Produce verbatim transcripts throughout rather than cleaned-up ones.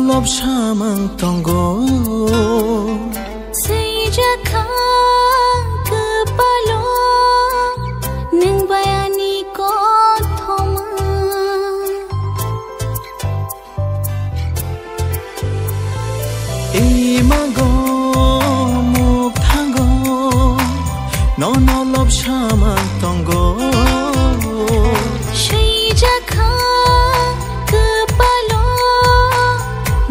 Lobsamang tongo. Swijak kha kwpalo nwng bai ani kothoma. Imago mukthango, nono lobsamang tongo. Swijak kha kwpalo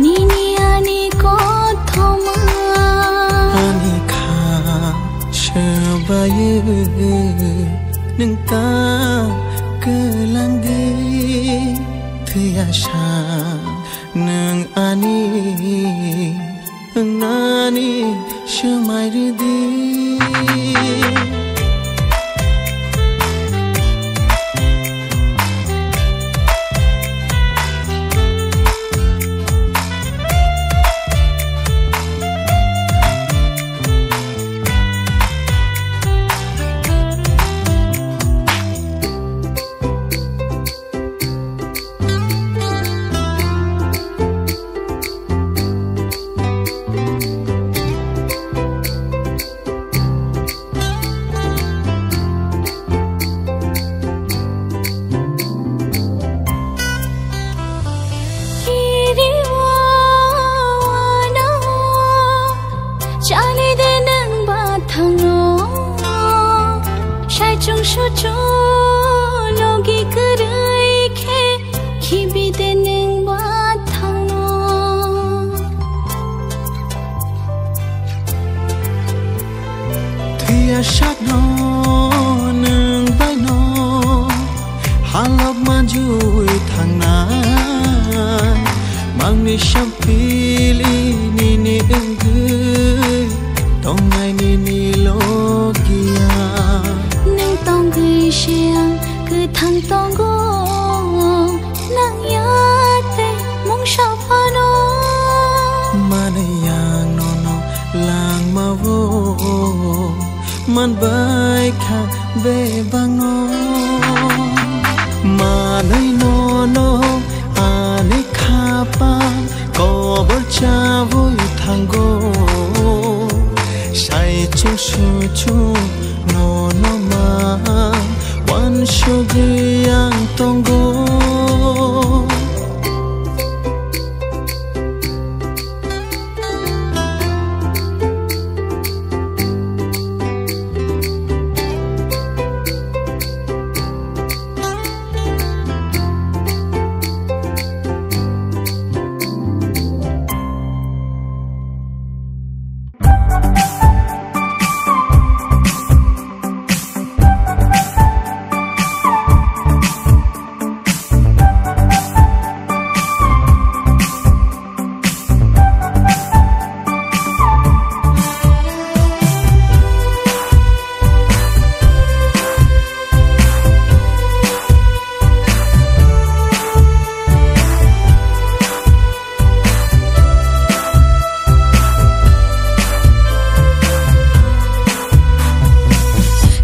nini ani kothoma. Ani kha swbayu nwng ta kwlangdi, thwiya sa nwng ani wngnani swmai rwdi. Kiri o ano chali de nwng bathang no, sai chung su chung logi kwrwi khe khibi de nwng bathang no. Thwiya sakno nwng baino halok manjui thangnai, mangni sampili nini wngwi tongnai nini logiya. Nwng tongwi se ang kwthang tongo, nang ya tei mungsa phano. Manwi ang nono langmao manbai kha bebakno. Manwi nono ani khapang kobor chaui thango. Sai chuk su chuk nono ma wansugwi ang tongo.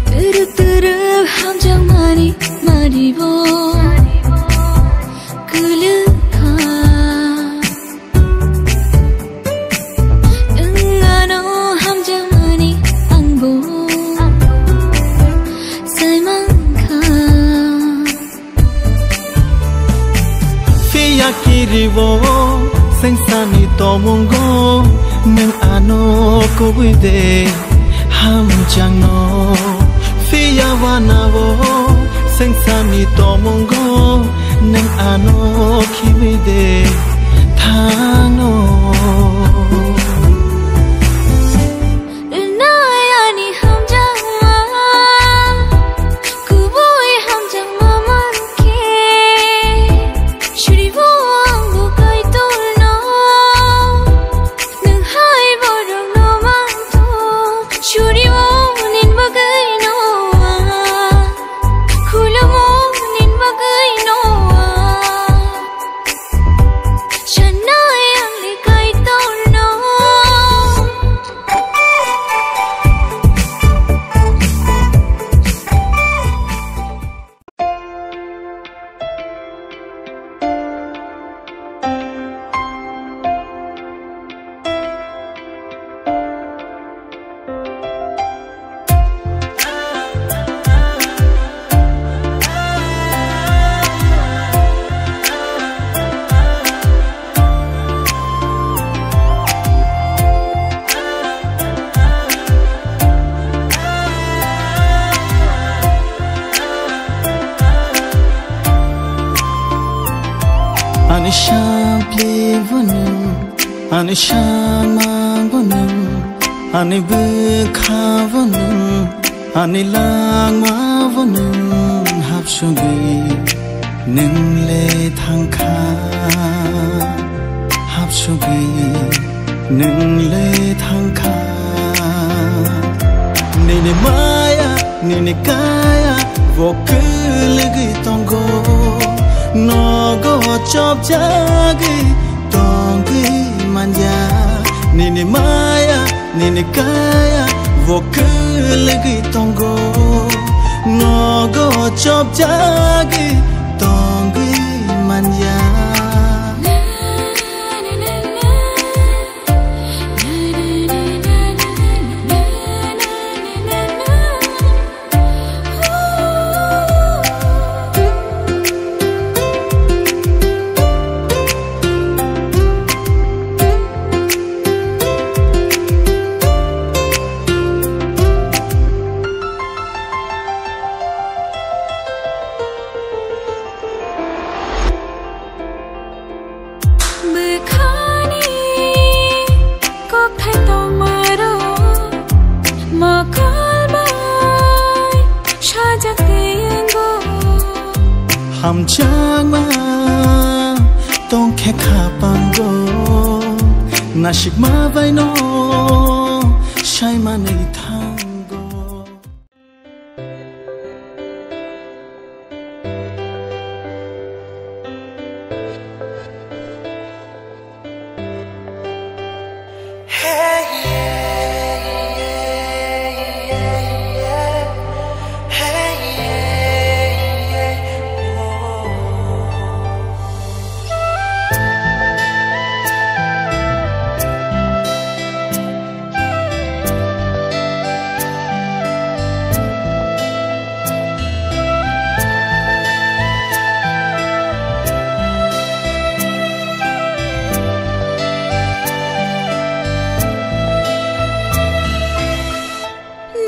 Twrwk twrwk hamjakmani maribo kwlwkha. Nwng ano hamjakmani angbo sai mankha. Phiya kiriwo sengsani tomungo, nwng ano kubui de hamjakno. Phiya wanao sengsani tomungo, nwng ano khibi de thangno. Rwnai ani hamjakma, kubui hamjakma mankhe, suribo angbo Kaitorno. Nwng hai borokno mantho, suribo nini bagwino ang, khulumo nini bagwino ang. Sanai ang le Kaitor. Ani samang bo nwng, ani bwkha bo nwng, ani langma bo nwng, hapsugwi nwng le thangkha, hapsugwi nwng le thangkha. Nini maya, nini kaya, bo kwlwgwi tongo, nogo chopjagwi tongwi manya. Nini maya, nini kaya, bo kwlwgwi tongo, nogo chopjagwi tongwi manya. Bwkhani kokthai tongmarok mokol bai sajak tei wngo. Hamjakma tongkhe khapango, nasikma baino saimanwi thango.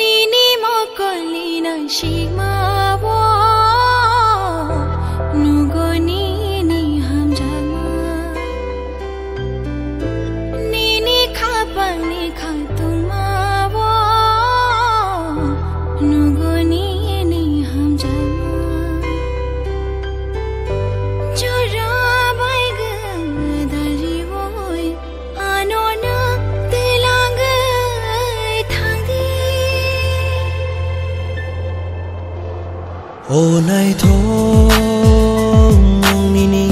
Nini mokolni nangsikmao nugo nini hamjakma. Nini khapangni khangtungmao nugo nini hamjakma. Jora bai gwdal riui ano nwng twilangwi thangdi. O naithok nini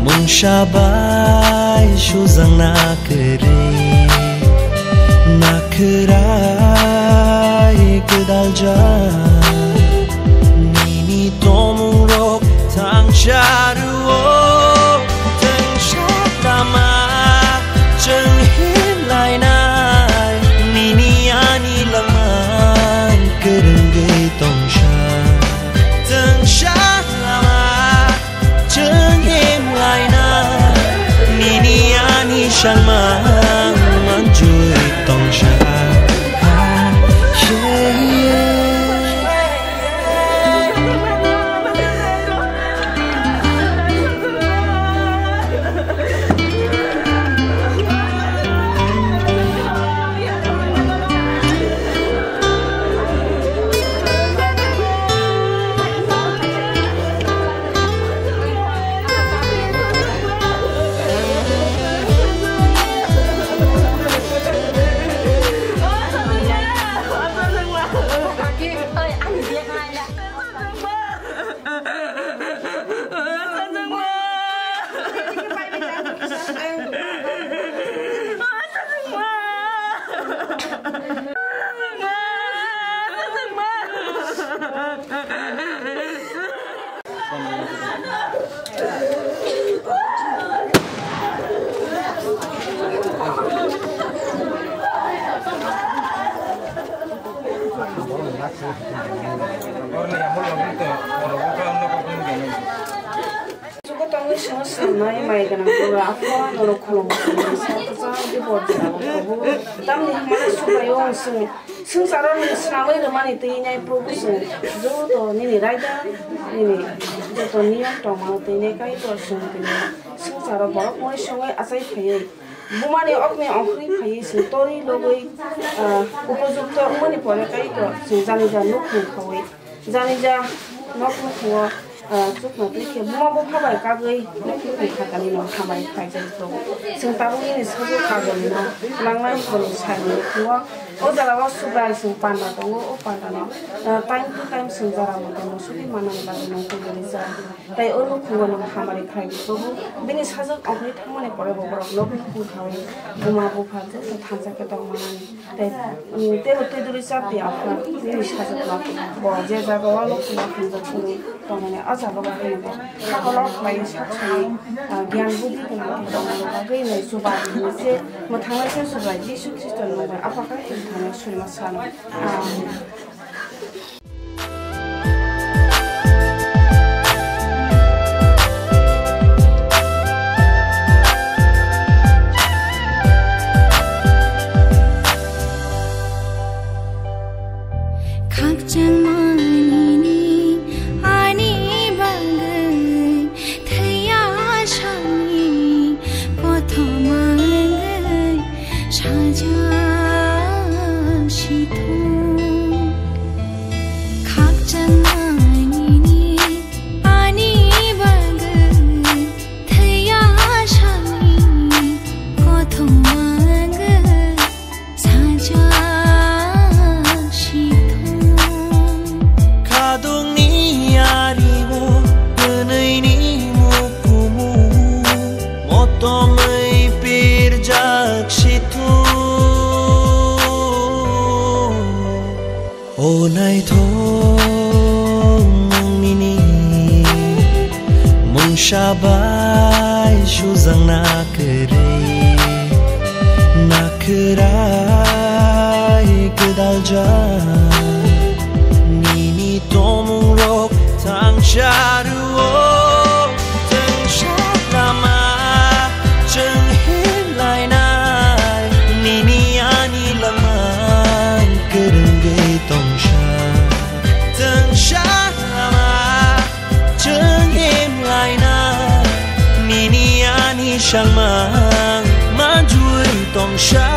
mungsa bai sujakna kwrwi, nakhwrai gwdaljak nini tongmungrok thangsa rwo. Twngsa lama chwng himlainai, nini ani langma kwrwngwi tongsa. Twngsa lama chwng himlainai, nini ani sangma manjui tongsa. Joto tongwi swngo swnamnai mai gwnang bwrwi aphuru norok khulumgo, sa kwchang tei bor jora bo kubu. Tamni hwnmani subraio ang swng-, swngcharo nini swnamwi rwmani twi nai Probhu, chwng joto nini raida, nini joto niyom tongmano twi nai Kaitor chwng tini. Swngcharo borok uansugwi achai phaiwi, bumani okni ongkhorwi phaiwi chwng torwi logwi, ah, upojukto wngmani pore tei to chwng janija nukhung khaui, janija nok nukhungo, ah, chukna twi khe buma bupha bai kagwi nukhung khatanino hamari khlaijak tongo. Chwng tabuk nini sajwk kagonino nangnai hwnwi saimani nukhungo. O jagao Subrai chwng panda tongo, o pandano, ah, time to time chwng jora mote musuri manani bagwi nungkukgwi rijak. Tei o nukhungo nwng hamari khlai di, Probhu. Bini sajwk ongkhorwi thangmani pore bo borok nok nukhung khaui buma bupha joto thansa khe tong manani. Tei, mm, tebo twi duri chap di, Apha, bini sajwkno bo je jagao nukhungo thwngjak hwnwi tongmani, o jagao bagwi bo khakolo khlai sak sani, ah, giyan buddhi gwnang khe tongmani bagwi nai chuba di hwnwi se mwthangnaising Subrai Jisu Khristoni mungwi Apha khe thangna surima sano. Amen. Khakchangma nini ani bagwi thwiya sani kothoma wngwi sajak sithung. Khakchangma nini ani bagwi thwiya sani kothoma wngwi sajak sithung. Khadungni ario kwnwini mukumu motomwi pirjak sithung. O naithok nini mungsa bai sujak na kwrwi, na khwrai gwdaljak. Nini tongmungrok thangsa rwo, thangsa lama chwng himlainai. Nini ani langma kwrwngwi tongsa, thangsa lama chwng himlainai. Nini ani sangma manjui tongsa.